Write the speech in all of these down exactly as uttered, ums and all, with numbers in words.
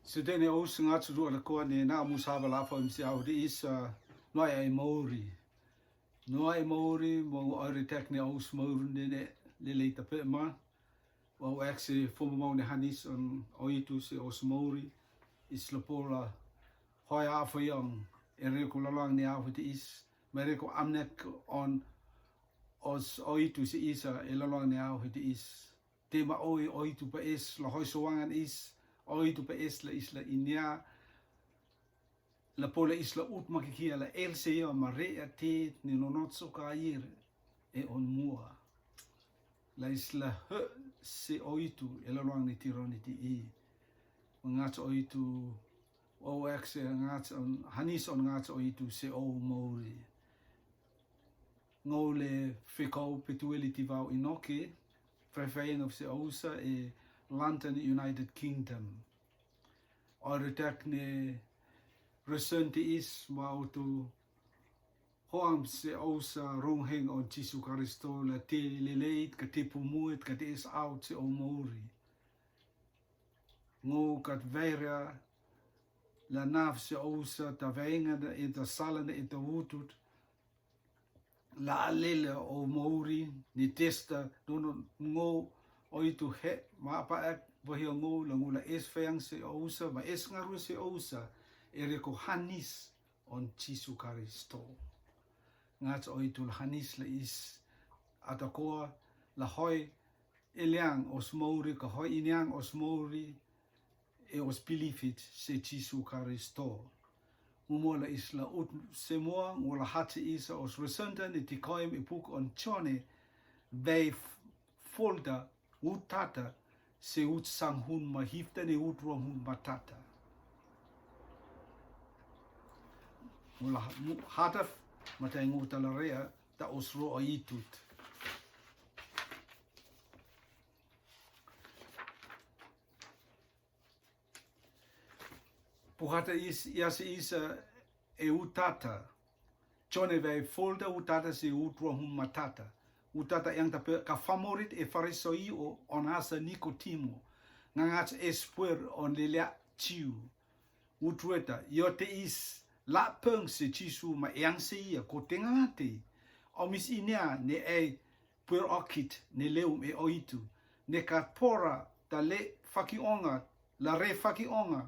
Siteni aus ngats tua la koa ne na musa bala fa msi au di is, uh, noa ai mauri. Noa ai mauri, mau ai retak ne aus mauri ne ne lelei tape ma. Wau ek se fo mau ne hanis on oitu se aus mauri. Is la pola hoi a fa yang, e reko lalang ne au di is. Ma reko amnek on os oitu se isa e lalang ne au di is. Te ma oi oitu pa es, la hoi soangan is, oitu pa es la isla Inia, la pola isla ut makikia la el se ia ma re a te ni no not so ka ir e on mua. La isla he se oitu e la luang ni tiro ni ti i. Ngats oitu, o ek se ngats on, hanis on ngats oitu se o mauri. Ngau le fekau petueli ti vau inoke, fefein of se ousa e London, United Kingdom. Ore tak ne resenti is ma utu hoam se ousa rongheng on Jisu Karisto la te leleit ka te pumuet ka te is out se o mauri. Ngau kat veira la naf se ousa ta venga na enta sala na enta utut. La alele o mauri ni testa, no no ngo oitu he ma apa ek vahia ngo la ngo la es feang se ousa ma es ngaru se ousa. E reko hanis on Jisu Karisto. Ngats oitu la hanis la is atakoa la hoi e liang os mauri ka hoi iniang os mauri e os pilifit se Jisu Karisto. Mumo la isla ut semua ngo la hati isa os resenta ni ti koim e puk on chone vei folda ut tata se ut sanghun ma hifta ni ut ruam hun matata. Ngo la hataf matai ngo talarea ta os ro a itut. Puhata is, ia se isa e utata. Chone vei folda utata se utrua hun matata. Utata yang tape ka famorit e fariso i o onasa Nikotimo. Ngangats espuer on lelea chiu. Utrueta, io te is la peng se Jisu ma yang se ia ko te ngangate. Omis inea ne ei puer okit ne leum e oitu, ne kat pora ta le faki onga, la re faki onga,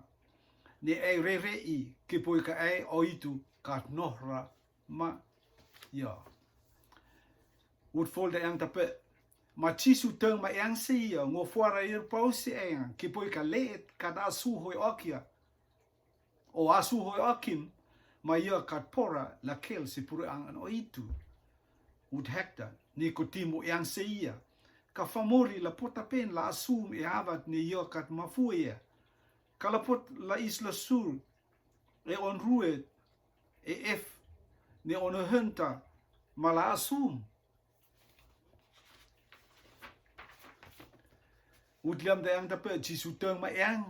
ne ei re re i, ke poi ka ei oitu kat nohra ma ia. Ut folda yang tape, ma Jisu teng ma yang se ia, ngo fuara ir pau se yang, ke poi ka le kat asu hoi okia, o asu hoi okim, ma ia kat pora la kel se pure ang an oitu. Ut hekta, Nikotimo yang se ia. Ka famori la pota pen la asum e avat ne ia kat mafue ia. Ka la pot la isla sur, e on rue, e ef, ne on henta, ma la asum. Ut liam da yang tape Jisu teng ma yang,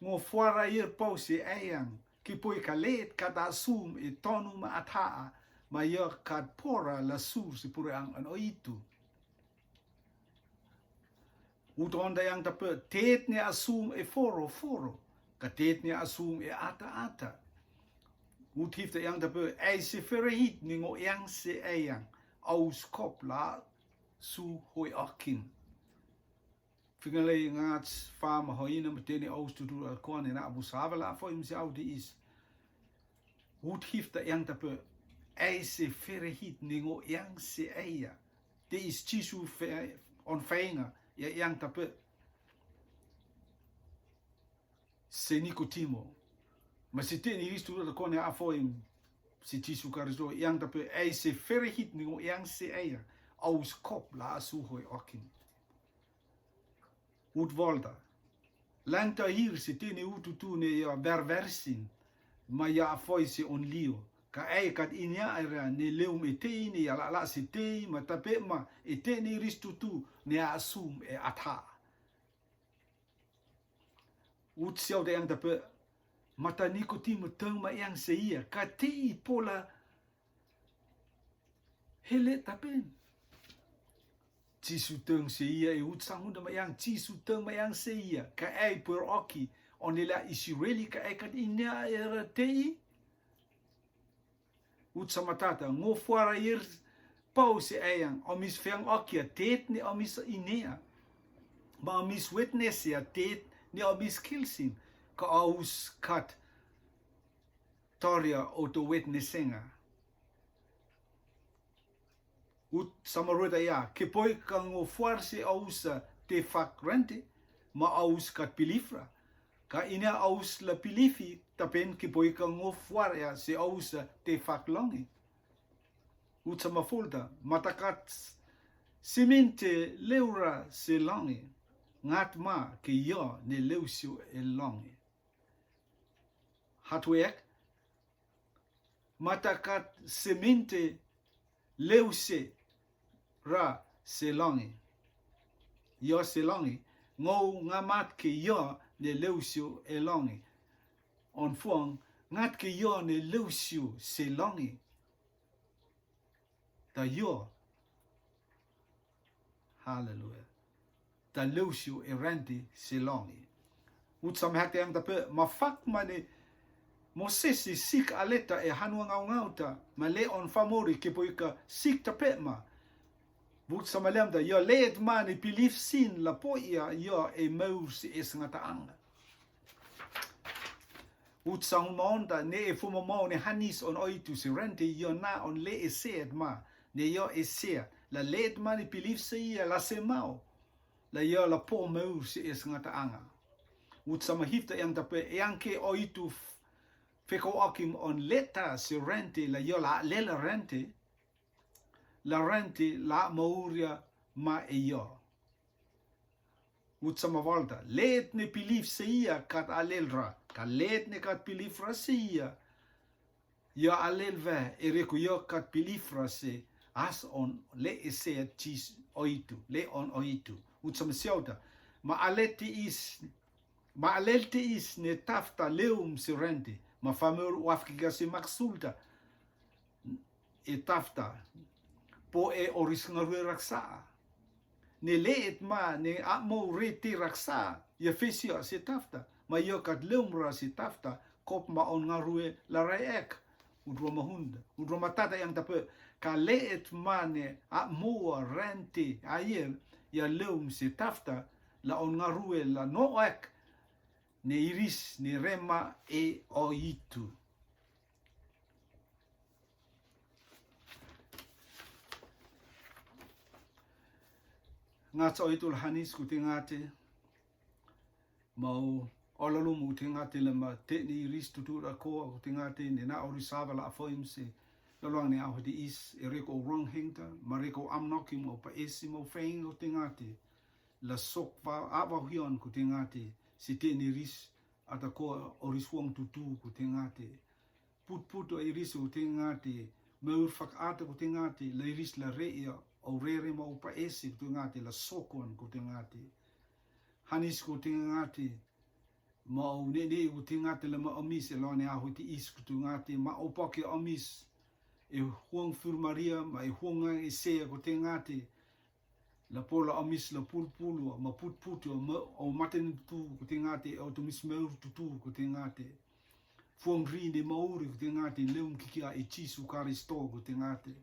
ngo fuara ir pau se ayang, ki poi ka let kat asum e tonu ma athaa, ma ia kat pora la sur se pure ang an oitu. Ut onda yang tape tet ne asum e foro foro, ka tet ne asum e ata ata. Ut hifta yang tape ai se ferehit ni ngo yang se ayang, aus kop la su hoi akin. Fingalei ngats fa ma hoina ma teni aus tutu a kone na abu sava la fo im se au di is. Ut hifta yang tape ai se ferehit ni ngo yang se aya. Te is Jisu fe on fenga ia yang tape se Nikotimo. Ma se teni is tutu a kone a fo im se Jisu Karisto yang tape ai se ferehit ni ngo yang se aya. Aus kop la asu hoi akin. Ut volta. Lanta hir se teni ututu ne ia berversin, ma ia afoi se on lio. Ka ai kat inia era ne leum e tei ne ia la la se tei, ma tape ma e teni ris tutu ne asum e atha. Ut siau da yang tape, mata Nikotimo teng ma yang se ia, ka tei pola hele tapen. Jisu teng se ia e ut sang unda ma yang, Jisu teng ma yang se ia, ka ai puer oki, Onde la Isireli ka ekat inea era tei. Ut sa matata, ngo fuara ir pau se ayang, omis feang okia tet ne omis inea. Ma omis witness ya tet ne omis kilsin, ka aus kat toria oto witnessenga. Ut sa marueta ya, ke poi ka ngo fuar se ausa te fak rente, ma aus kat pilifra. Ka ina aus la pilifi, tapen ke poi ka ngo fuar ya se ausa te fak longi. Ut sa mafulta, matakat siminte leura se longi, ngat ma ke yo ne leusiu e longi. Hatwek, matakat siminte leuse ra se longi. Yo se longi, ngou ngamat ke yo ne leusiu e longi. On fuang, ngat ke yo ne leusiu se longi. Ta yo. Haleluya. Ta leusiu e rente se longi. Ut sa mehak te yang tape, mafak mane Moses i sik aleta e hanua ngaungau ta, ma le on famori ke poi ka sik tape ma. Ut sa maliam ta, yo leet mane pilif sin la po ia yo e maur si es ngata anga. Ut sa un maonta, ne e fuma mau ne hanis on oitu si rente yo na on le e seet ma, ne yo e seet, la leet mane pilif se ia la se mau, la yo la po maur si es ngata anga. Ut sa mahifta yang tape, yang ke oitu f-, feko okim on leta si rente, la yo la lela rente, la rente la mauria ma e yo. Ut sa mavolta, leet ne pilif se ia kat alel ra, ka leet ne kat pilif ra se ia. Ia alel ve, e reko ia kat pilif ra se, as on le e seet tis oitu, le on oitu. Ut sa masiauta, ma alel te is, ma alel te is ne tafta leum se rente, ma fameur wafkika se maksulta e tafta, po e oris ngarue raksa. Ne leet ma ne a mau rete raksa, ia fesio se tafta, ma ia kat leum ra se tafta, kop ma on ngarue la rai ek. Ut rua mahunda, ut rua matata yang tape, ka leet ma ne a mau rente ayer, ia leum se tafta, la on ngarue la no ek, ne iris, ne rema e oitu. Ngata oitu la hanis kutiña te. Mau ola lumu kutiña te la ma te ni ris tutu ra ko kutiña te ne na ori sava la foim se. Loloang ne au hati is, e reko rong hengta, ma reko amnoki mau pa esi mau feng kutiña te. La sok va ava hion kutiña te, si te ni ris, ata ko oris wong tutu kutiña te. Putputu a iris kutiña te, maur fak ata kutiña te, la iris la reia, au rere mau pa esi kutiña te, la sokon kutiña te. Hanis kutiña te, mau ne ne kutiña te, la ma omis e lo ne ahu ti is kutiña te, ma au poke omis, e huang fur Maria, ma e huang e sea kutiña te, la pola omis la pulpulu, ma putputu, ma, au maten tu kutiña te, au tumis maur tutu kutiña te. Fuang ri ne mauri kutiña te, leum kikia e Jisu Karisto kutiña te.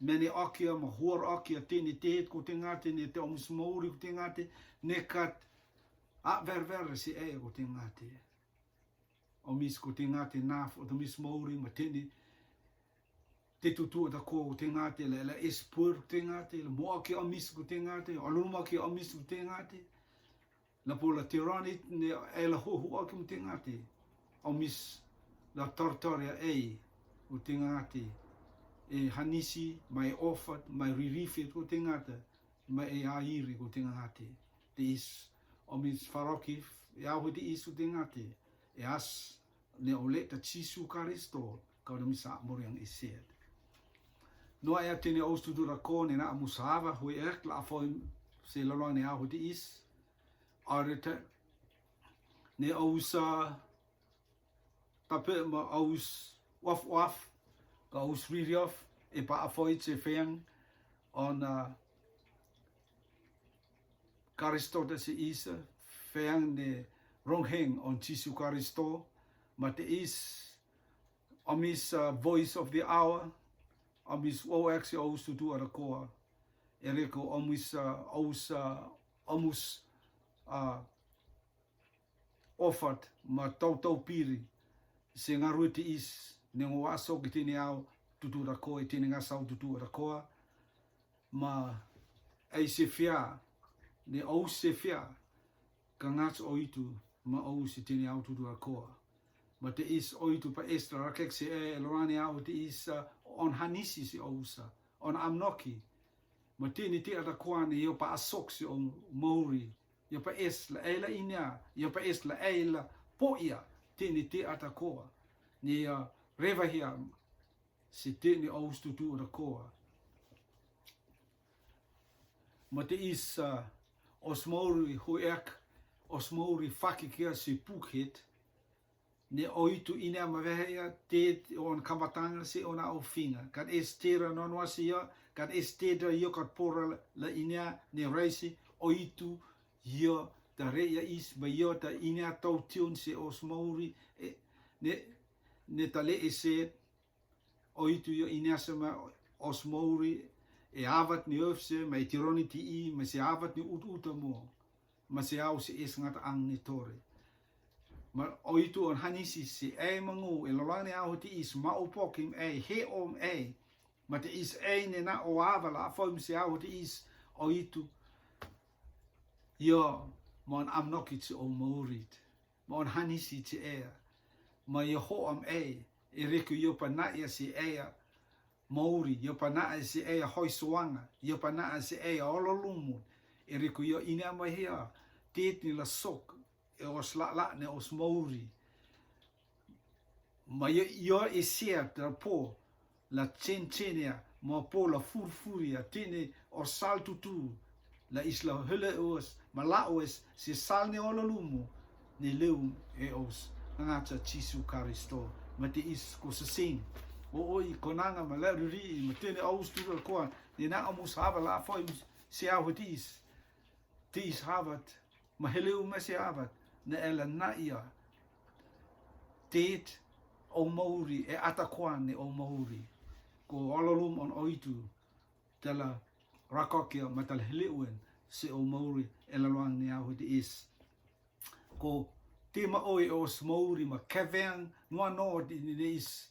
Mene okia, ma huar okia, te ne te kutiña te, ne te omis mauri kutiña te, ne kat a ver ver si e kutiña te. Omis kutiña te naf, o tumis mauri, ma te ne te tutu ata ko kutiña te, la, la espur kutiña te, la mo okia omis kutiña te, o luma okia omis kutiña te. La pola tironi ne e la ho ho okim kutiña te. Omis la tortoria e kutiña te. E hanisi, mai ofat, mai ririfit kutiña te. Ma e airi kutiña te. Te is, omis farokif, e ahu te is kutiña te. E as, ne ole ta Jisu Karisto, ka ole misa moriang iset. No aya te ne aus tutu ra ko ne na musava hui ek la afoi se lolo ne ahu te is. Arete ne ausa tape ma aus waf waf, ka aus ririaf, e pa afoi se feang, on, uh, Karisto te se isa, feang ne rongheng on Jisu Karisto, ma te is omis, uh, voice of the hour, omis wau ek si ous tutu ara koa. Ereko omis, uh, ous, uh, omus, uh, ofat ma tautau piri. Se ngarue te is, ne ngo waso ki tini au tutu ara koa, i tini ngasau tutu ara koa. Ma ei se fia, ne ous se fia, ka ngats oitu, ma ous i tini au tutu ara koa. Ma te is oitu pa estra rakek se e lorani au te is, uh, on hanisi se ousa, on amnoki. Ma tini te ara koa ne io pa asok se o mouri, io pa es la ei la inia, io pa es la ei la poia, tini te ara koa. Ne io reva hia, se tini ous tutu ara koa. Ma te is, uh, os mouri huek, os mouri faki kia se pukhet, ne oitu inia ma vehe ia, te on kamatanga se ona ofinga. Kat es tera non wasia, kat es tera io kat pora la, la inia, ne raisi, oitu io ta re ia is, ba io ta inia tau tion se os mouri, e, ne, ne ta le ese, oitu io inia se ma os mouri, e avat ni ofse, ma e tironi ti i, ma se avat ni ut uta mo, ma se au se es ngat ang ni tore. Ma oitu on hanisi se e mangu, e lolani au te is ma o pokim e, he om e, ma te is e ne na o ava la foim se au te is, oitu io, ma on amnokit se o mourit. Ma on hanisi te ea. Ma io ho am e, e reku io pa na ia se ea mouri, io pa na ia se ea hoi suanga, io pa na ia se ea olo lumun, e reku io ini ama hia, tit ni la sok, e os la la ne os mouri. Ma io, io e sea tra po, la chen chen ia, ma po la fur fur ia, tini o sal tutu, la isla hele os, ma la os, se sal ne ola lumu, ne leu e os, ngata Jisu Karisto, ma te is ko se sing. O o i konanga ma la riri, ma tini os tu la koa, ne na amus hava la foi, se au te is. Te is havat, ma hele u ma se havat, na ela na ia. Tit o mouri, e ata koan ne o mouri. Ko ola lum on oitu, tela rakokia, ma tela hele uen, se o mouri, ela luang ne au te is. Ko te ma oi os mouri, ma keveang, noa no di ne is,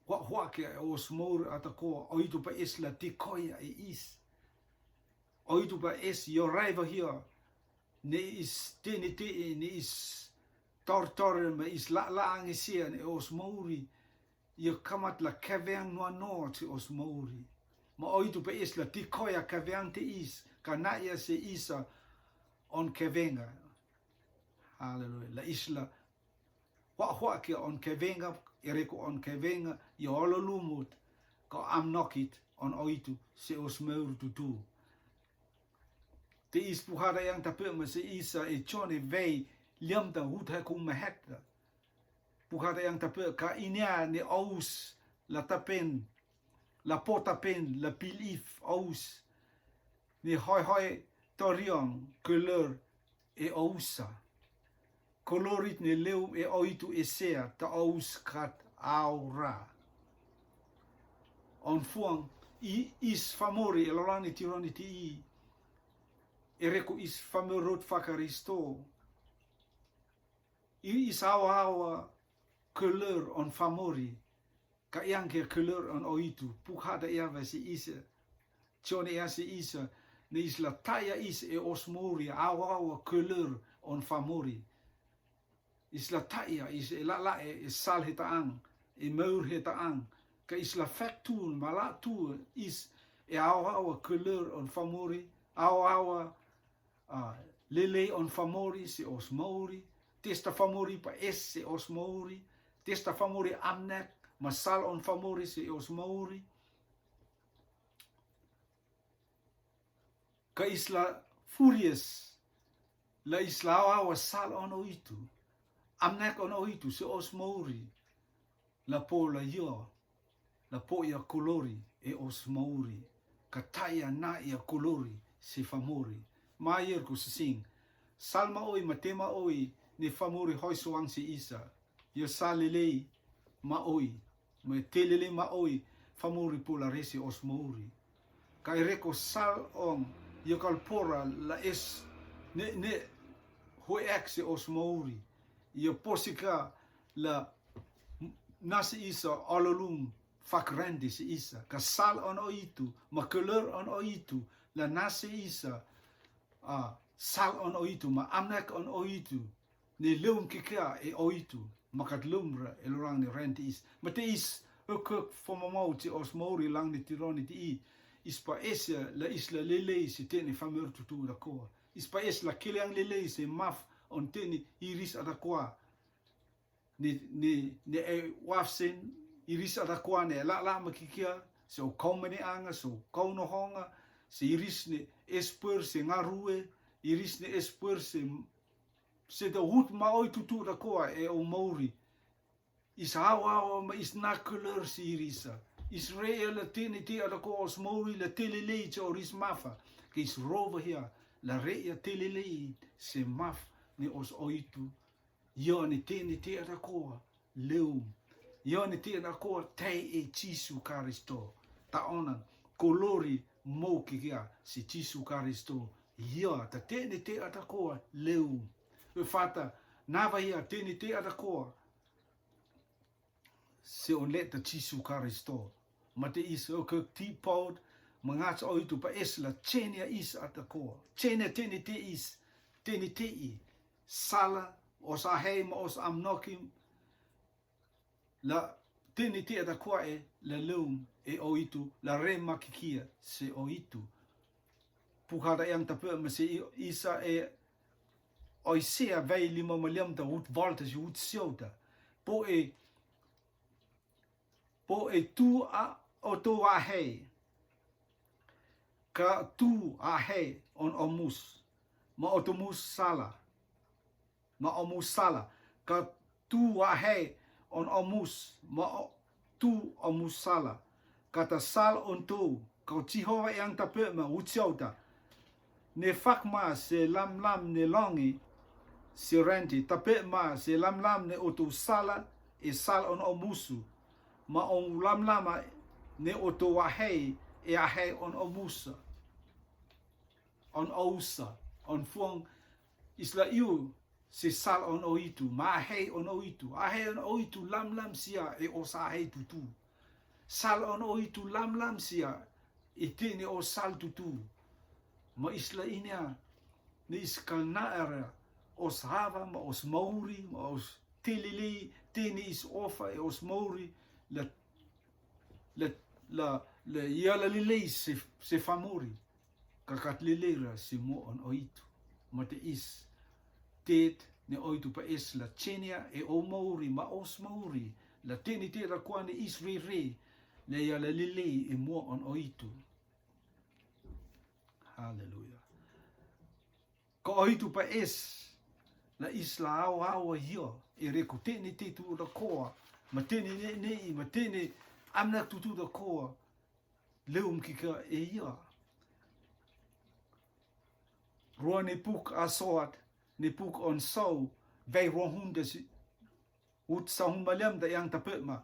hua hua ke os mouri ata koa, oitu pa is la te koia e is. Oitu pa is io raiva hia, ne is te ne te, ne is tor tor, ma is la la ang isia ne os mouri, io kamat la keveang noa no te os mouri. Ma oitu pa is la te koia keveang te is, ka na ia se isa on kevenga. Haleluia. La isla, hua hua kia on kevenga, e reku on kevenga, io ola lumut, ka amnokit, on oitu, se os mouri tutu. Te is puhada yang tape ma se isa e chone vei, liam ta hut ha kum mahekta. Puhada yang tape ka inia ne aus, la tapen, la po tapen, la pilif aus. Ne hoi hoi toriong, kolor e ousa. Kolorit ne leu e oitu e sea, ta aus kat aura. On fuang, i is famori, e lolani tironi ti i. E reku is famorot fakaristo. I is awa awa kolor on famori. Ka yang ke kolor on oitu. Puhada ia va se isa. Chone ia se isa. Ne is la taia is e os mouri. Awa awa kolor on famori. Is la taia is e la la e, e sal he taang. E mour he taang. Ka is la fek tu, ma la tu is e awa awa kolor on famori. Awa awa, a, lelei on famori se os mouri. Testa famori pa es se os mouri. Testa famori amnek, ma sal on famori se os mouri. Ka is la furious, la is la awa awa sal on oitu. Amnek on oitu se os mouri. La po la io, la po ia kolori e os mouri. Ka taia na ia kolori se famori. Ma ierku se sing. Salma oi, ma tema oi, ne famori hoi soang se isa. Ia sal lelei maoi, ma te lelei maoi famori pola rese os mauri. Ka e reko sal on, ia kalpora la es ne, ne hoe ek se os mauri. Ia posika la nasi isa alalung fakrandi se isa. Ka sal on oitu, ma keler on oitu, la nasi isa, a, sal on oitu, ma amnek on oitu. Ne leum kikia e oitu, ma kat leum ra e lorang ne randi is. Ma te is, e kek fomamau te os mauri lang ne tironi te i. Is pa es la isla lelei se te ne famer tutu da koa. Is pa es la kiliang lelei se maf on te ne iris ada koa. Ni, ni, ni e wafsen, iris ada koa ne la la makikia, se o kau mene anga, se o kau no honga, se iris ne esper, se ngarue, iris ne esper, se, se da hut maoi tutu da koa e o mauri. Is hawa hawa ma is nakuler se irisa. Is rea la tene te ada koa os mauri la te lelei se oris mafa. Ke is rova hia, la rea te lelei se maf ne os oitu. Ia ne te ne te ada koa leum. Ia ne te ada koa tai e Jisu Karisto. Ta ona kolori mo kikia se Jisu Karisto. Ia ta te ne te ada koa leum. E fata nava ia te ne te ada koa se on le ta Jisu Karisto. Ma te is o ke ti paut, ma ngats oitu pa es la chenia is ada koa. Chenia teni te is, teni te i. Sala, os ahei ma os amnokim, la teni te ada koa e, la leum e oitu, la re makikia se oitu. Pukada yang tape ma se i-, isa e, Oisea vai lima ma liam ta ut volta si ut siauta. Po e, po e tu a, o to ahei. Ka tu ahei on omus. Ma o to mus sala. Ma omus sala. Ka tu ahei on omus. Ma o tu omus sala. Ka ta sal on to. Ka o Jihova yang tape ma ut siauta. Ne fakma se lamlam ne longi se renti, tape ma se lamlam ne oto sala e sal on omusu, ma on lamlama ne oto ahei e ahei on omusa. On ousa, on fuang isla iu se sal on oitu, ma ahei on oitu, ahei on oitu lamlam sia e os ahei tutu. Sal on oitu lamlam sia e te ne os sal tutu. Ma isla inia, ne is kalna era, os hava, ma os mauri, ma os te lelei, te ne is ofa e os mauri, la, la, la, la, ia la lelei se, se famori. Ka kat lelei ra se mo on oitu. Ma te is, tet ne oitu pa es la chenia e o mauri, ma os mauri, la teni te ra koa ne is re re, la ia la lelei e mo on oitu. Haleluya. Ka oitu pa es, la isla au au a ia, e re ko teni te tu da koa, ma teni ne, ne i, ma teni amnak tutu da koa, leum kika e ia. Rua ne puk a soat, ne puk on sau, vai rua hunda si, ut sa hun maliam da yang tape ma.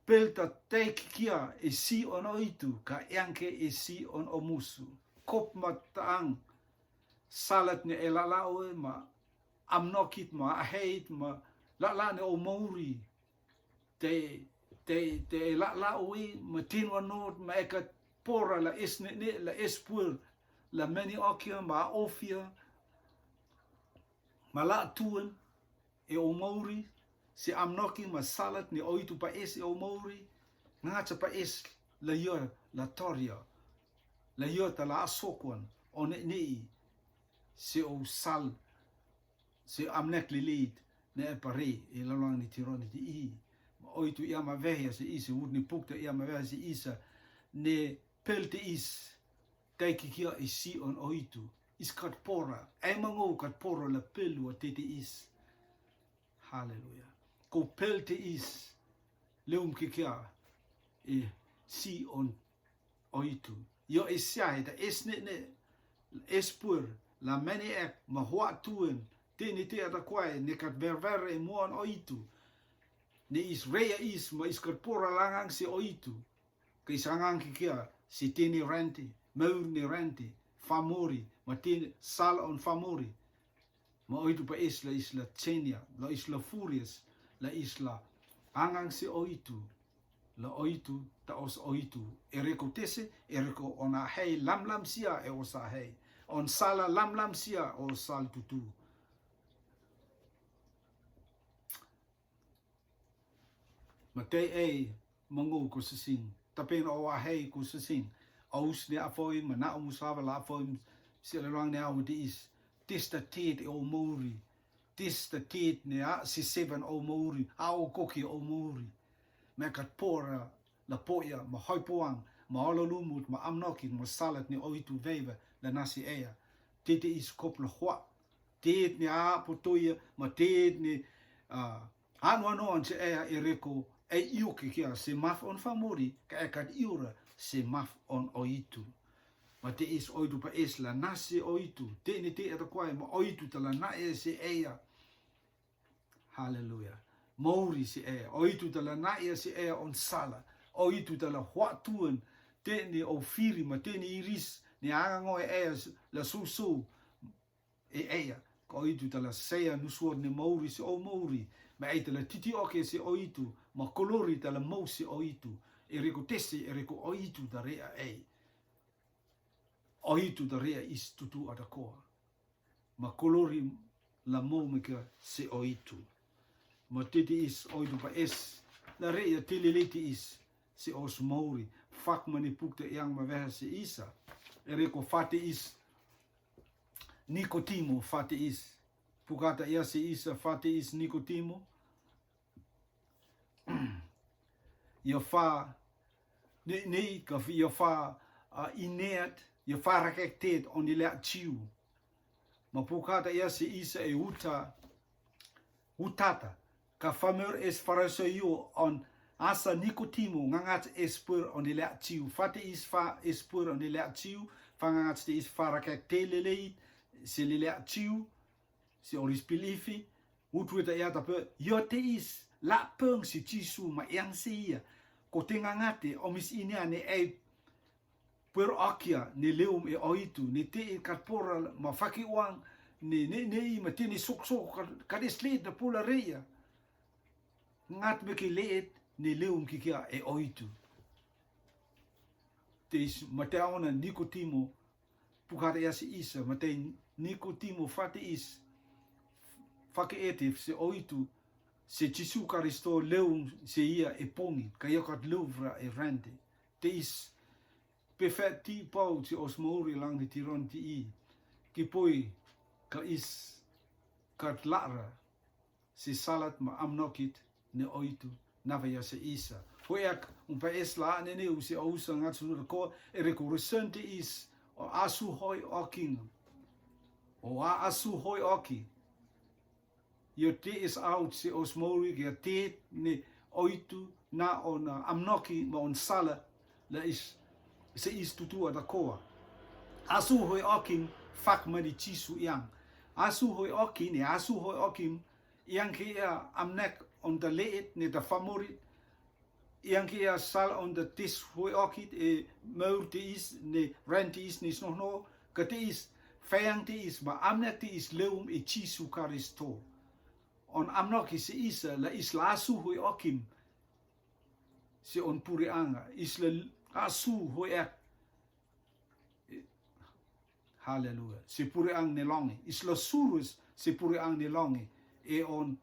Pel ta te kikia e si on oitu, ka yang ke e si on omusu. Kop ma ta ang, salat ne e la la o e ma, amnokit ma, aheit ma, la la ne o mauri. Te, te, te la la o e, ma tin wa not, ma e ka pora la es ne ne, la es puer, la meni okia, ma ofia, ma la tuen, e o mauri, se amnoki ma salat ne oitu pa es e o mauri, ngacha pa es la ia la toria, la ia ta la asokwan, o ne ne i, se o sal, se amnek lilit, ne e pare, e la luang ni tiron ni ti i, ma oitu ia ma vehia se i, se ut ni pukta ia ma vehia se isa, ne pel te is, tai kikia e si on oitu, is kat pora, e mango kat pora la pelu a te te is. Haleluya. Ko pel te is, leum kikia, e si on oitu. Yo e sia he ta es ne ne, es puer, la mene ek, ma hua tuen, Tene te ata kwae ne kat verver e moan oitu. Ne is rea is ma is kat pora langang se oitu. Ka is angang ki kia se tene rente, maur ne rente, famori, ma tene sal on famori. Ma oitu pa is la is la tsenia, la is la furies, la is la angang se oitu. La oitu, ta os oitu. E reko tese, e reko ona hei lamlam sia e osa hei. On sala lamlam sia o sal tutu. Matei ei, mangu ko sasing. Tapen o ahei ko sasing. Aus ne afoi, mana o musava la afoi, se la luang ne au de is. Testa tet e o mouri. Testa tet ne a, si seven o mouri. A o koki o mouri. Me kat pora, la poia, ma hoi poang, ma ola lumut, ma amnoki, ma salat ne oitu veiva, la nasi ea. Tete is kop la hua. Tet ne a potoia, ma tet ne, a, Ano ano an se ea e reko, e iuki kia se maf on famori, ka e kat iura se maf on oitu. Ma te is oitu pa es la nasi oitu, te ni te eta kwae, ma oitu ta la na e se ea. Haleluya. Mouri se ea, oitu ta la na e se ea on sala, oitu ta la huatuan, te ni o firi, ma te ni iris, ni anga ngoe ea la susu. E ea, ka oitu ta la sea nusuor ne mouri se o mouri, ma ei ta la titi oke se oitu, ma kolori ta la mou se oitu, e reko tese, e reko oitu ta rea ei. Oitu ta rea is tutu ata koa. Ma kolori la mou me kia se oitu. Ma titi is oitu pa es, la rea te lele te is, se os mouri, fak mani pukta iang ma veha se isa, e reko fate is, Nikotimo, fate is. Pukata ia se isa fate is Nikotimo. Ia fa, ne, ne, ka fi ia fa, a, ineat, ia fa rakektet on i lea tiu. Ma pukata ia se isa e uta, utata. Ka fameur es farasoio on asa Nikotimo, ngangat es puer on i lea tiu. Fate is fa es puer on i lea tiu, fa ngangat te is fa rakekte lelei, se lelea tiu, se oris pilifi, utwita ia tape, io te is, la peng se Jisu ma iang se ia, ko te ngangate, omis ini ane ei, puer okia, ne leum e oitu, ne te e kat pora, ma faki uang, ne, ne, ne i, ma te ne sok sok, kat, kat es leet na pula reia. Ngat me ke leet, ne leum ki kia e oitu. Te is, ma te aona Nikotimo, pukata ia se isa, ma te Nikotimo fate is, fake ete se oitu, se Jisu Karisto leum se ia e pongi, ka ia kat leuvra e rante. Te is, pe fe ti pau ti os mouri lang ni tiron ti i, ki poi ka is kat lara, se salat ma amnokit ne oitu, nava ia se isa. Hoeak, un pa es la ne ne u se ousa ngat sulu ko, e reko resente is, o asu hoi oking, o a asu hoi oki. Io te is out se os mouri kia te ne oitu na on, a, amnoki ma on sala la is, se is tutu ata koa. Asu hoi okim fak mani Jisu iang. Asu hoi oki ne asu hoi okim iang ke ia amnek on ta leet ne ta famorit. Iang ke ia sal on ta tis hoi okit e maur te is ne ren te is ne snohno ka te is fayang te is ma amnek te is leum e Jisu Karisto. On amnoki se isa la is la asu hoi okim se on pure anga, is la asu hoi ek. Haleluya. Se pure ang ne longi. Is la surus se pure ang ne longi. E on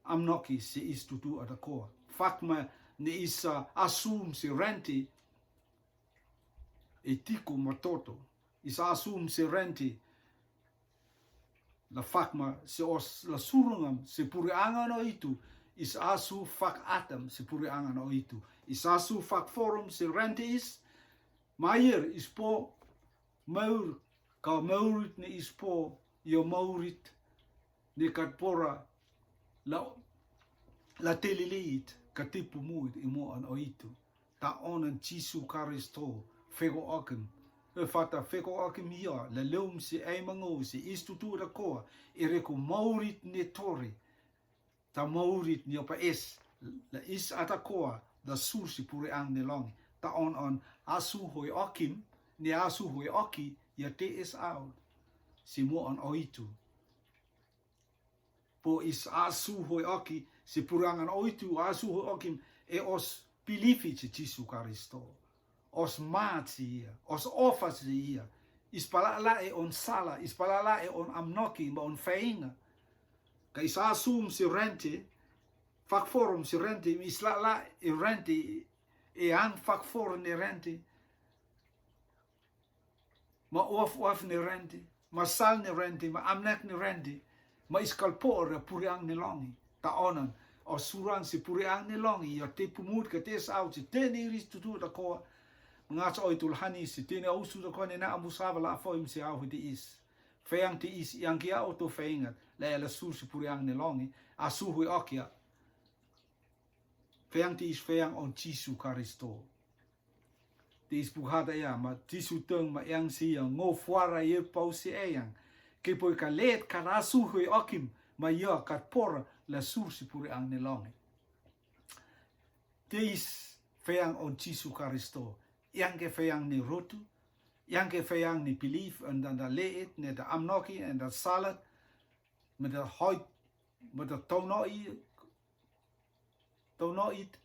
amnoki se is tutu ata koa. Fakma ne is a asum se renti e tiku ma toto. Is a asum se renti la fakma se os la surungam se pure anga no itu. Is asu fak atam se pure anga no itu. Is asu fak forum se renti is Mayer is po maur ka maurit ne is po io maurit ne kat pora la, la telileit ka tipu muit i mo an oitu. Ta onan Jisu Karisto fego oken E fata feko akim ia, la leum si ai mango si istutu da koa, e reko maurit ne tore, ta maurit ni opa es, la is ata koa, da sur si pure ang ne longi, ta on on asu hoi okim, ne asu hoi oki, ia te es au, si mo on oitu. Po is asu hoi oki, si pure ang an oitu, asu hoi okim, e os pilifi si Jisu Karisto. Os mati ia, os ofas ia. Is palala e on sala, is palala e on amnoki, ma on fainga. Ka is asum si rente, fakforum si rente, is lala e rente, e ang fakforum ne rente. Ma of of ne rente, ma sal ne rente, ma amnak ne rente, ma is kalpora pure ang ne longi. Ta onan, o suran si pure ang ne longi, ia te pumut ka te sau si te ne iris tutu da koa. Ngats oi tulhani si te ne ausu da koa ne na amusava la foim si au hiti is. Feang ti is, yang kia oto feingat, la ela sur si pure ang ne longi, asu hui okia. Feang ti is feang on Jisu Karisto. Ti is buhata ia, ma Jisu teng ma yang si ia, ngo fuara ia pau si eyang. Ke poi ka let ka rasu hui okim, ma ia ka por la sur si pure ang ne longi. Te is feang on Jisu Karisto. Yang ke feang ne rotu, yang ke feang ne belief, and dan da leet, ne da amnoki, and da salat, me da hoit, me da tau no i, tau no it,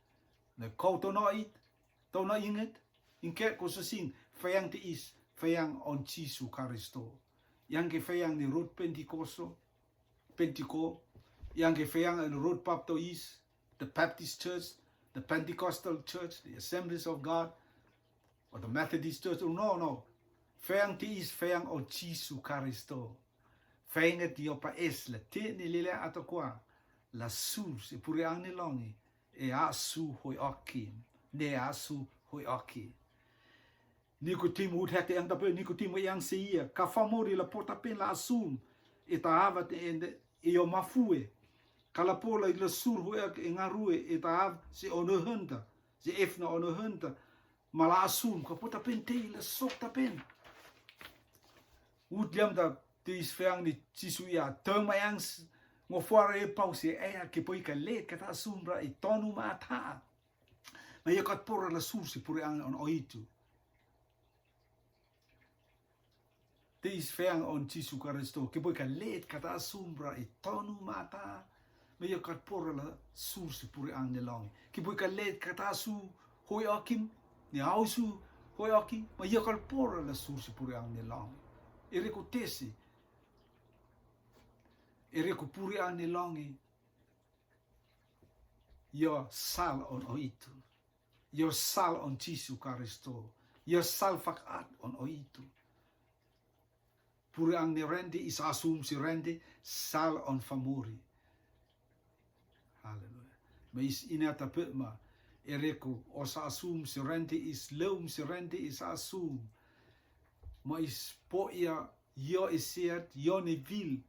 ne kau tau no it, tau no inget, in ke ko so sing, feang te is, feang on Jisu Karisto. Yang ke feang ne rot Pentikoso, Pentiko, yang ke feang ne rot Baptois, the Baptist Church, the Pentecostal Church, the Assemblies of God, or the Methodist Church, no, no. Feang te is, feang o Jisu Karisto. Feinga ti opa es la te ne lele ata koa, la sur si pure ang ne longi, e a su hoi oki, ne a su hoi oki. Nikotimo ut hek te yang tape, Nikotimo yang se ia, ka famori la pota pen la asum, e ta ava te ende, e o mafue, ka la pola i la sur hoi ak e ngarue, e ta av, se ono henta, se efna ono henta, ma la asum, ka pota pen te i la sok ta pen. Ut liam ta te is feang ni Jisu ia, tau ma yang s-, ngo fuara e pau se, e a ke poi ka let ka ta asum ra i tonu ma ta. Ma ia kat pora la sur si pure ang on oitu. Te is feang on Jisu Karisto, ke poi ka let ka ta asum ra i tonu ma ta, ma ia kat pora la sur si pure ang ne longi. Ke poi ka let ka ta su hoi okim, ne au su hoi okim, ma ia kat pora la sur si pure ang ne longi. E reko tesi, e reko pure ang ne longi, ia sal on oitu. Ia sal on Jisu Karisto. Ia sal fakat on oitu. Pure ang ne rende, is asum si rende, sal on famori. Haleluya. Ma is ina tape ma, e reko, os asum si rende, is leum si rende, is asum. Ma is po ia, io e seat, io ne vil.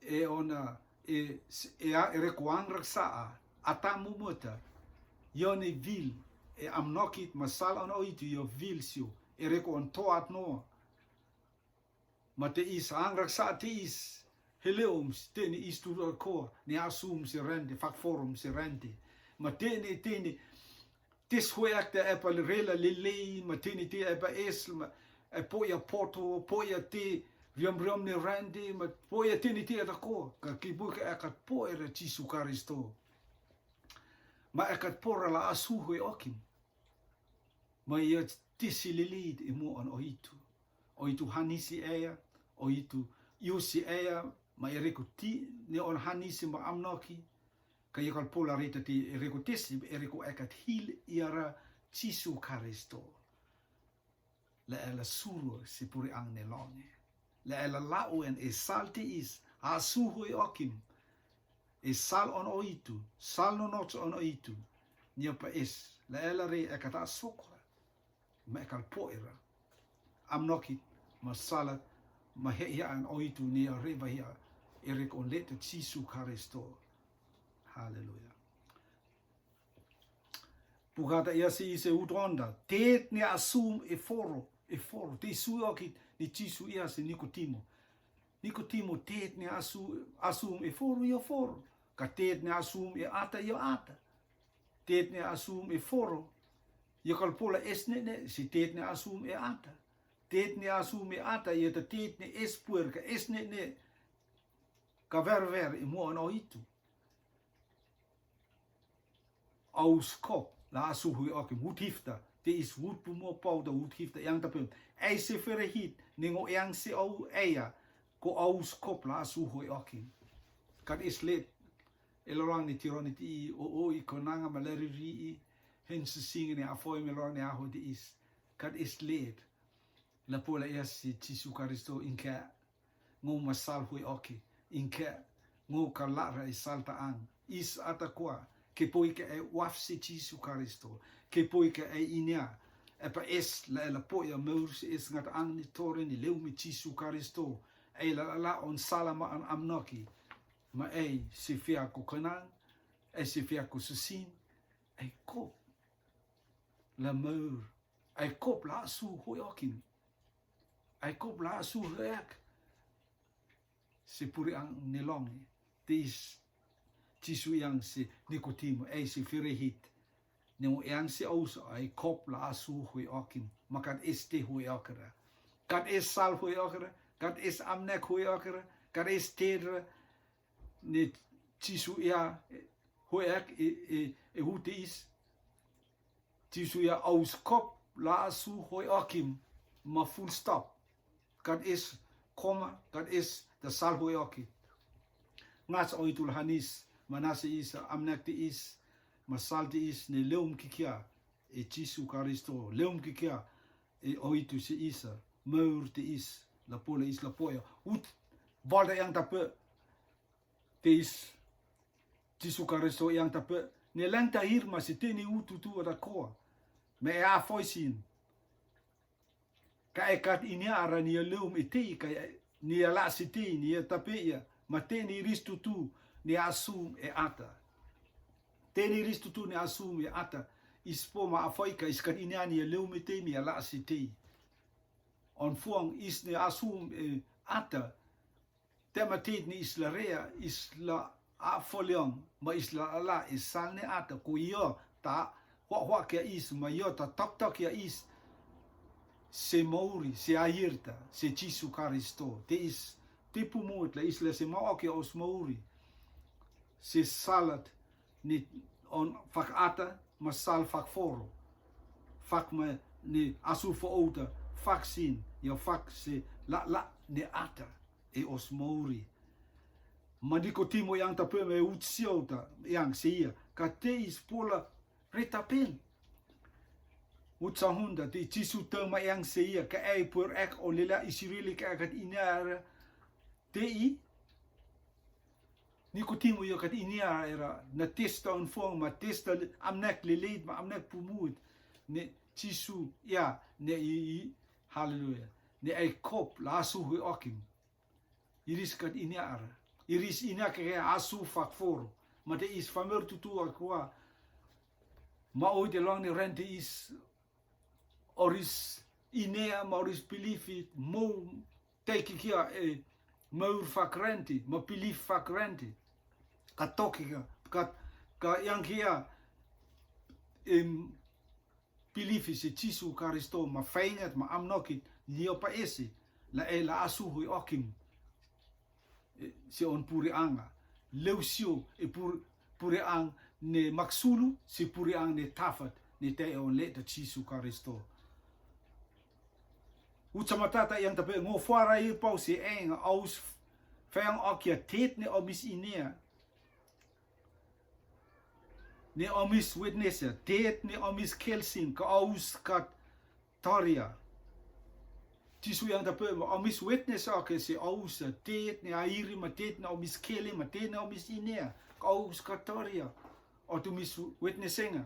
E ona, e, e a, e reko ang raksa a, atamu mota, io ne vil, e amnokit ma sal on oitu io vil sio, e reko on toat no. Ma te is ang raksa te is, heleum si te ne is tu ko, ne asum si rende, fakforum si rende. Ma te ne, te ne, tes hoi ak te epa rela lelei, ma te ne te epa es, ma e po ia poto, po ia te, riam riam ne rende, ma po ia te ne te ata ko, ka ki bu ka e kat po era Jisu Karisto. Ma e kat pora la asu hoi okim. Ma ia tisi lelei i mo on oitu. Oitu hanisi ea, oitu iusi ea, ma e reko ti, ne on hanisi ma amnoki, ka ia kal pola reta ti e reko tisi, e reko e kat hil iara Jisu Karisto. La ela suru si pure ang ne longe. La ela lau en e sal te is, asu hoi okim. E sal on oitu, sal no nots on oitu. Nia pa es, la ela re e kata sokora. Ma e kal po era. Amnoki, ma salat, ma he ia an oitu, nia re va ia, e rek on leta Jisu Karisto. Haleluya. Ukata ia si ise utonda, tet ne asum e foro, e foro, te isu oki ni Jisu ia si Nikotimo. Nikotimo, tet ne asu, asum e foro, io foro. Ka tet ne asum e ata, io ata. Tet ne asum e foro, io kalpola es ne ne, si tet ne asum e ata. Tet ne asum e ata, io ta tet ne es puer ka es ne ne. Ka ver ver e mo ano itu. Aus kop la asu hui okim, wut hifta, te is wut pu mo pau da wut hifta, yang ta pem. Ei se fere hit, ne ngo yang se au eia, ko aus kop la asu hui okim. Kat is let, e lorang ni tironi ti i, o o i konanga ma leri ri i, hen se sing ni a foi me lorang ni a ho te is. Kat is let, la pola ia si Jisu Karisto inka, ngo ma sal hui oki, inka, ngo ka lara i sal ta ang. Is ata kua, ke poi ka e waf si Jisu Karisto, ke poi ka e inia, e pa es la e la poi a maur si es ngat ang ni tore ni leu mi Jisu Karisto, e la la la on sala ma an amnoki, ma e si fia ko kanang, e si fia ko susin, e ko la maur, e kop la su hui okin, e kop la su hui ek, si puri ang ni long, te is Jisu yang si Nikotimo, e si fire hit, ne mo yang si aus, e kop la su hui okin, ma kat es te hui okra. Kat es sal hui okra, kat es amnek hui okra, kat es te ra, ne Jisu ia, hui ek, e, e, e hu te is, Jisu ia aus kop la su hui okim, ma full stop. Kat is koma, kat is da sal hui oki. Ngas o itu la hanis, ma nasi is, amnek te is, ma sal te is, ne leum kikia, e Jisu Karisto, leum kikia, e o itu si isa, maur te is, la pola is, la poia. Ut, valda yang ta pe, te is, Jisu Karisto yang ta pe, ne lang ta hir ma si te ni ututu ada koa. Me e a foisin. Ka e kat ini ara ni a leum e te, ka e, ni a la si te, ni a ta pe ia, ma te ni ristutu, ni a sum e ata. Te ni ristutu, ni a sum e ata. Is po ma a foika, is kat ini a ni a leum e te, ni a la si te. On fuang is ni a sum e ata. Te ma tit ni is la rea, is la a foliong, ma is la ala, is sal ne ata, ko io ta hua hua kia is, ma io ta tok tok ia is, se mauri, se airta, se Jisu Karisto, te is, te pumut la is la se mau oki os mauri, se salat, ni on fak ata, ma sal fak foro. Fak ma ni asu fo outa, fak sin, ia fak se la la ni ata, e os mauri. Ma Nikotimo yang ta pe me ut si outa, yang se ia, ka te is pola reta pen. Ut sa hunda, te Jisu te ma yang se ia, ka e puer ek o lela Isirili ka e kat ini ara, te i, Nikotimo io kat ini ara era, na testa on fuang ma testa le-, amnek leleit ma amnek pumut. Ne Jisu ia, ne i, i, haleluya. Ne ai kop la asu hui okim. Iris kat ini ara. Iris ini ake asu fak foro. Ma te is famer tutu akua. Ma oi te long ne rente is oris inea, ma oris pilifi, mo teki kia e maur fakrenti, ma pilif fakrenti. Ka toki ka, ka, ka yang kia em pilifi se Jisu Karisto, ma faingat, ma amnokit, nio pa esi, la e la asu hui okim. E, se on puri anga. Leu sio e pur-, puri ang ne maksulu, se puri ang ne tafat, ne te on le ta Jisu Karisto. Uca matata yang tape ngo fuara i pau se eng aus feng okia tet ne omis inea. Ne omis witness ia, tet ne omis kelsin, ka aus kat toria. Jisu yang tape ma omis witness oke se aus tet ne airi ma tet ne omis kele ma tet ne omis inea. Ka aus kat toria. O tu mis witnessinga.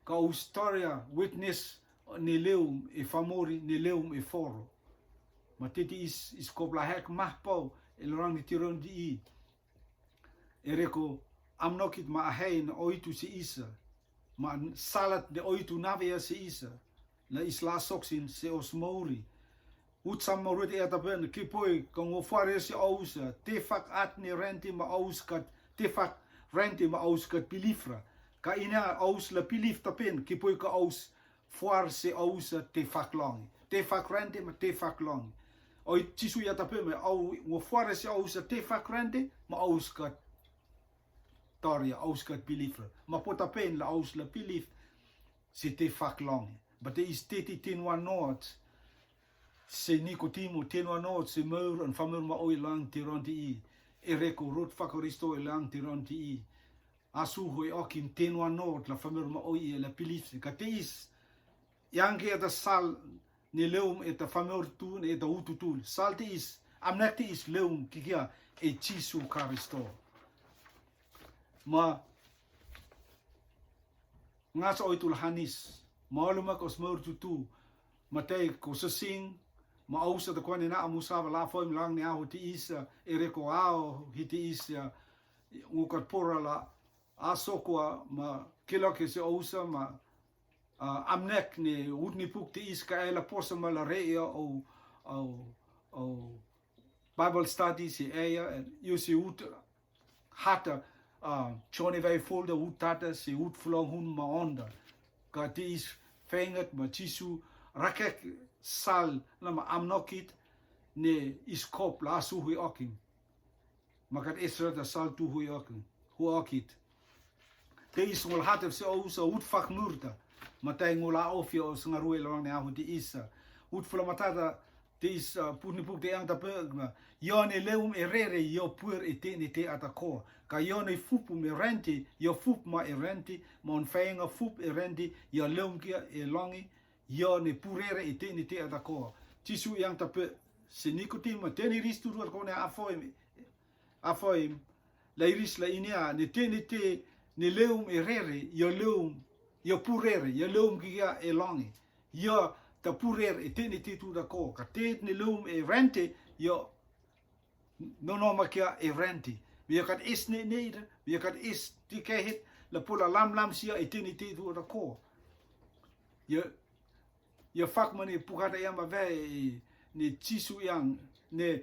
Ka aus toria witness ne leum e famori, ne leum e foro. Ma teti is, is kopla hek mah pau, e lorang ni tiron di i. E reko amnokit ma ahein o itu se isa. Ma salat de oitu navea se isa. La isla soksin se osmori. Utsam maurut e atapen, kipoi, kong ofare se ousa, tefak at ne renti ma aus kat, tefak renti ma aus kat pilifra. Ka ina aus la pilif tapen, kipoi ka aus fuar se ousa tefak longi. Tefak renti ma tefak longi. Oi Jisu i atapen, ma au, ngo fuare se ousa tefak renti, ma aus kat toria, aus kat pilifra. Ma pota pen la aus la pilif, se tefak longi. But there is teti tenua not. Se Nikotimo tenua not, se maur, an famur ma oi lang tiron ti i. E reko rot fakoristo e lang tiron ti i. Asu hoi okim tenua not, la famur ma oi e la pilif se. Ka teis. Yang ke ata sal, ne leum e ta famur tu, ne e ta utu tu. Sal teis, amnak teis leum, kikia, e Jisu Karisto. Ma, ngas oitu la hanis, ma olu ma kos maur tutu, ma tei ko sesing, ma ausa ta kwane na amusa ba la foi mlang ne aho ti isa, e reko ao, hi ti isa, ngukat pora la, aso kwa, ma kilo ke se ausa, ma, ah, amnek ne, ut ni puk ti is ka e la posa ma la re ia, o, o, o, Bible study si e ia, you si ut, hata, ah, Johnny vai folder ut tata si ut fulong hun ma onda. Ka ti is fengat ma Jisu rakek sal na ma amnokit ne iskop la su hui okim. Ma kat Esra ta sal tu hui okim. Hu okit. Te is ngol hatef se o usa ut fak murta. Ma tai ngol a ofia o sengarue lawang ne ahu ti isa. Ut fula matata Te is, ah, put ni puk te yang ta pe ma. Io ne leum e rere, io puer e te ne te ata koa. Ka io ne fup me renti, io fup ma e renti, ma on faenga fup e renti, io leum kia e longi, io ne purere e te ne te ata koa. Jisu yang ta pe, se Nikotimo, te ni ristu ruar kone a foim, a foim, la iris la inia, ne te ne te, ne leum e rere, io leum, io purere, io leum kia e longi. Io ta purere e te ne te tu da ko, ka te ne leum e renti, io no no ma kia e renti. Io kat is ne ne ira, io kat is ti ke hit, la pula lam lam sia e te ne te tu da ko. Io, io fak mani pukata yang ma ve, ne Jisu yang, ne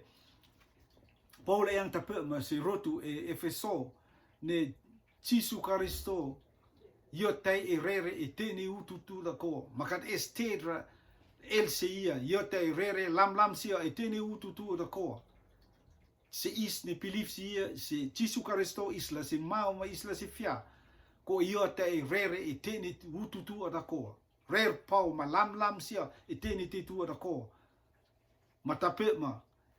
Paul yang ta pe ma si rotu e Efeso, ne Jisu Karisto, io tai e rere e te ne ututu da ko, ma kat es te ra el se ia, io tai rere lam lam sia e te ne ututu da ko. Se is ne pilif sia, se Jisu Karisto is la se mau ma is la se fia, ko io tai rere e te ne ututu da ko. Rer pau ma lam lam sia e te ne te tu da ko. Ma ta pe ma,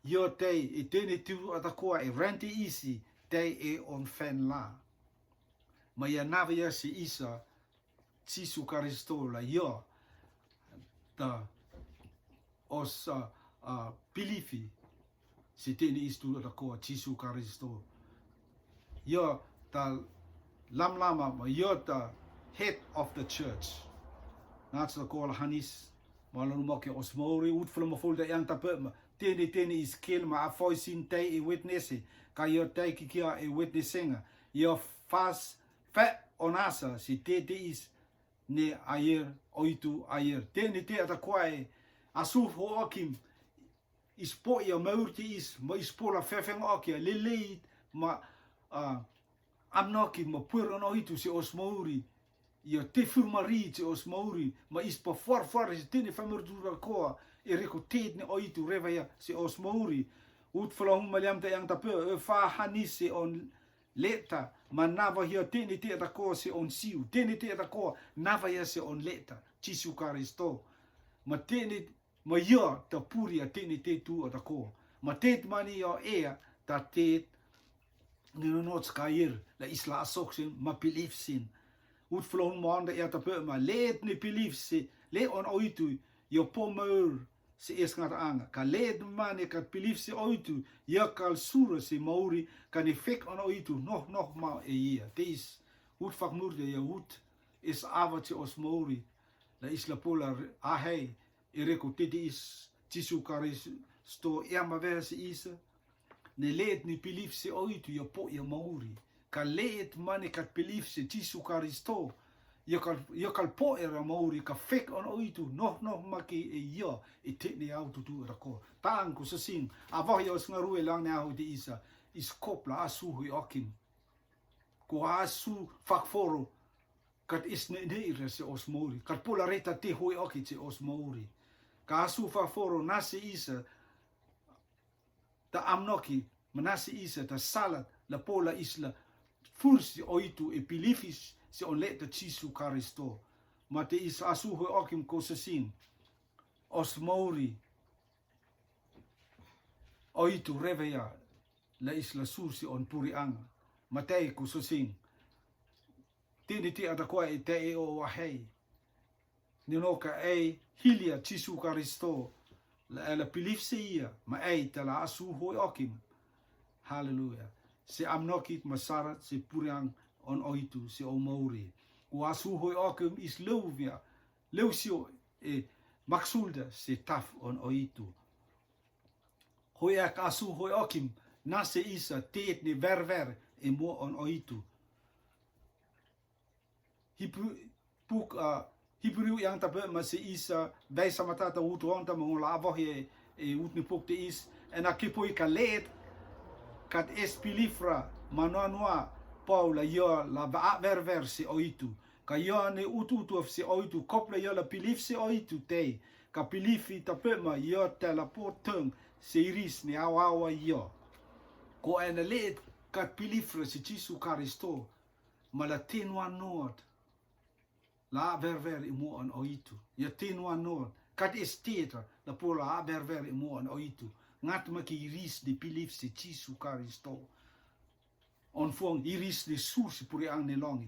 io tai e te ne te tu da ko e renti isi, tai e on fen la. Ma ia nava ia se isa, Jisu Karisto la io, ta os, ah, ah, pilifi, se te ne is tu da ko Jisu Karisto. Io ta lam lama ma io ta head of the church. Nats da ko la hanis, ma lon mo ke os mori, ut fula ma fol da yang ta pe ma, te ne te ne is kel ma a foi sin tai e witness, ka io tai ki kia e witnessinga, io fas fe onasa, si te te is, ne ayer, oitu ayer. Te ne te ata koa e, a su ho okim, is po ia maur te is, ma is po la fefeng okia, leleit, ma, ah, amnokim, ma puer on oitu se os mauri, io te fur mari se os mauri, ma is pa fuar fuar se te ne famar dura koa, e reko te ne oitu reva ia se os mauri. Ut fala hum maliam ta yang ta pe, e fa hanis se on leta, ma nava hia te ne te ata koa se on siu, te ne te ata koa, nava ia se on leta, Jisu Karisto. Ma te ne, ma io ta puria te ne te tu ata koa. Ma te mani io ea, ta te ne no no skair, la isla asok sin, ma pilif sin. Ut flon ma onda ea ta pe ma, let ne pilif se, le on oitu, io po maur, se es ngata anga. Ka let mane kat pilif se oitu, ia kal sura se mauri, ka ne fek on oitu, noh noh ma e ia. Te is, ut fak mur te ia ut, es ava se os mauri, la isla pola ahei, e reko te te is, Jisu Karisto, e ama veha se isa, ne let ni pilif se oitu, ia po ia mauri. Ka let mane kat pilif se Jisu Karisto, Ia kal, ia kal poe ra mauri ka fek on oitu, noh noh maki e ia, e te ne au tutu ra ko. Tang ku sasing, avo ia os ngarue lang ne ahu te isa, is kop la asu hui okim. Ko asu fakforo, kat is ne ne ira se os mauri. Kat pola reta te hui oki se os mauri. Ka asu fakforo nase isa, ta amnoki, manase isa ta salat, la pola isla fursi oitu e pilifis se on le ta Jisu Karisto. Ma te is asu hui okim ko sasing. Os mauri. Oitu reveia la isla sursi on purianga. Ma te ko sasing. Tini ti ata koa e te e o wahei. Ni no ka e hilia Jisu Karisto. La ela pilif se ia, ma e ta la asu hoi okim. Haleluya. Se amnoki masara, se puriang on oitu, se o mauri. Ko asu hoi okim is leuvia, leusio e maksulda se taf on oitu. Hoi ek asu hoi okim, nase isa tet ne verver e mo on oitu. Hipru, puk, a, Hipriu yang tape ma se isa, dai sama tata utu on ta mangula avo he, e ut ni puk te is, ena kipoi ka let, kat es pilifra, manoa noa, Paula ia la va a verver se oitu. Ka ia ne utu utu se oitu, kopla ia la pilif se oitu te, ka pilifi tape ma ia te la poteng, se iris ne awa awa ia. Ko ena let, kat pilifra se Jisu Karisto, ma la tenua not. La verver i mo on oitu. Ia tenua not. Kat es teta, la pola a verver i mo on oitu. Ngat ma ki iris de pilif se Jisu Karisto. On fuang iris de sur se puriang ne longi.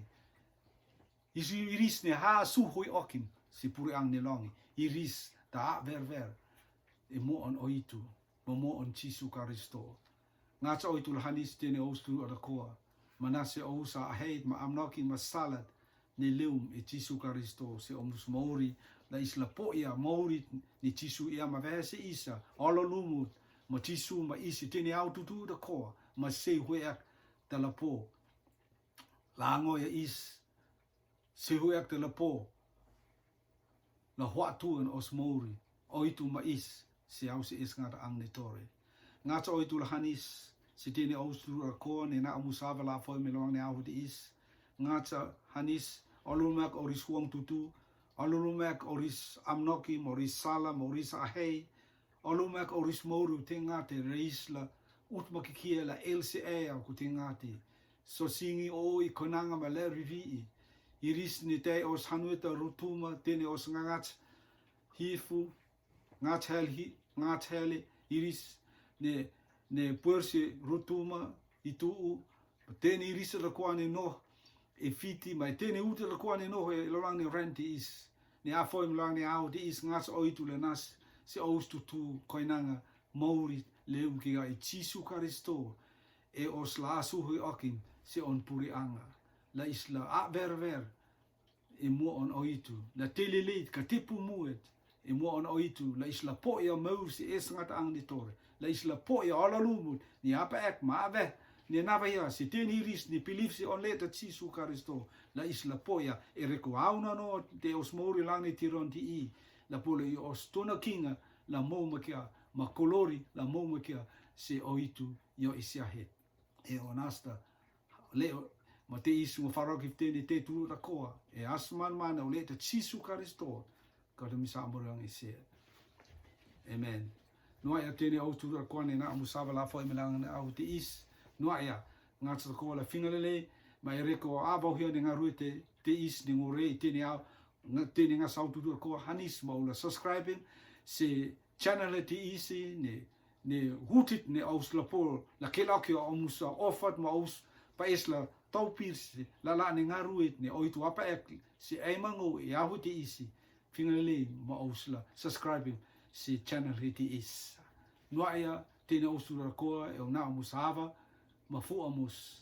Isi iris ne ha su hoi okim se puriang ne longi. Iris ta a verver i mo on oitu. Mo mo on Jisu Karisto. Ngats oitu la hanis tene ous tu ada koa. Manase ous a heit ma amnoki ma salat ne leum e Jisu Karisto se omus mauri la isla poia mauri ne Jisu ia ma vese isa olo lumut ma Jisu ma isi tene au tutu da koa ma sei hueak da la po. La ngoia is sei hueak da la po. La hua tu en os mauri, oitu ma is, se au se is ngata ang ne tore. Ngats oitu la hanis, se tene aus tu ra ko ne na amusava la foi me loang ne au de is. Ngats hanis, olumek oris huang tutu, olumek oris amnoki, moris salam, oris ahei, olumek oris mauri te ngate reis la, ut makikia la L C A au ku te ngate. So singi o i konanga ma le rivi i. Iris ni te os hanueta rutuma, tene os ngangats, hifu, ngats hel hi, ngats hele, iris ne, ne puersi rutuma, i tuu, tene iris la kuane no, e fiti, ma tene uti la kuane no, e lolang ne renti is, ne afoi mlang ne au, te is ngats oitu le nas, se aus tutu koinanga, mauri, leum ki ga i Jisu Karisto, e os la asu hoi okin, se on puri anga, la isla a ver ver, e mo on oitu, la teleleit ka tipu muet, e mo on oitu, la isla po ia maur si e sangat ang ni tore, la isla po ia ala lumut, ni apa ek ma ave, ni nava ia, si teni ris, ni pilif si on leta Jisu Karisto, la isla po ia, e reko au na no, te os mauri lang ni tiron ti i, la polo i os tona kinga, la mo makia, ma kolori, la mo makia, se oitu, io isi ahet. E o nasta, le o, ma te isu ma faro ki teni te tu ra koa, e asman mana o le te Jisu Karisto, ka te misa amor yang isi. Amen. Noa ia teni au tu ra koa ne na amu sava la fo e melang ne au te is. Noa ia, ngat sa koa la finga lele, ma e reko a vau hia ne ngarue te, te is ne ngore, teni au, nga, teni nga sau tu ra koa, hanis ma ula subscribing, se channel e te isi, ne, ne hutit ne aus la pol, la kelak ia omus a ofat ma aus pa es la tau pirsi, la la ne ngaruit ne oitu apa ek, si ai mango e ahu te isi, finga lele ma aus la subscribing si channel he te is. Noa ia, tene aus tu ra koa, e una omus ava, ma fu omus.